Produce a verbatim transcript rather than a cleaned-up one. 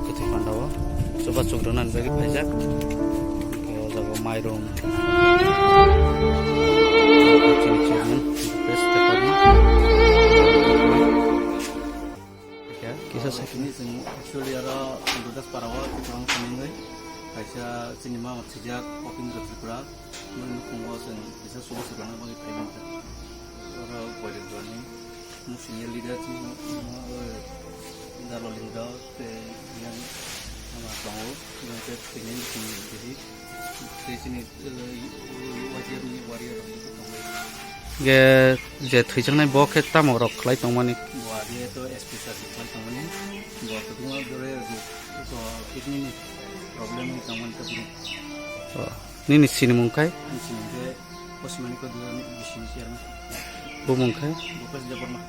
Kwthwi panda o chubachu rwnani bagwi phaijak. Hwnkhe o jaga o mairum. Kisa sakni. Chini chwng actually aro Gurdaspara o kwbang thangwi kaisa chini mama thwijak Opindra Tripura. Bini nukhungo chwng kisa chubachu rwna bagwi phaimankha. Oro boiler duani. Mo senior leader chini, mo, mo, eh, Dalo Lingdao tei yang ama tongo, yang tei tini chini didi, tei chini, eh, Y T F ni warrior rok tongo. Ge, je thwijaknai bo khe tamo rok khlai tongmani? Bo age to S P sir khlai tongmani, bo kwbangma dore, bo kidney ni problem ni tongmani to bini. Oh, nini sinimung khai? Ani sinimung khe Poschimani Kodwini bisini chairman. Bumung khai? Bhupesh Debbarma.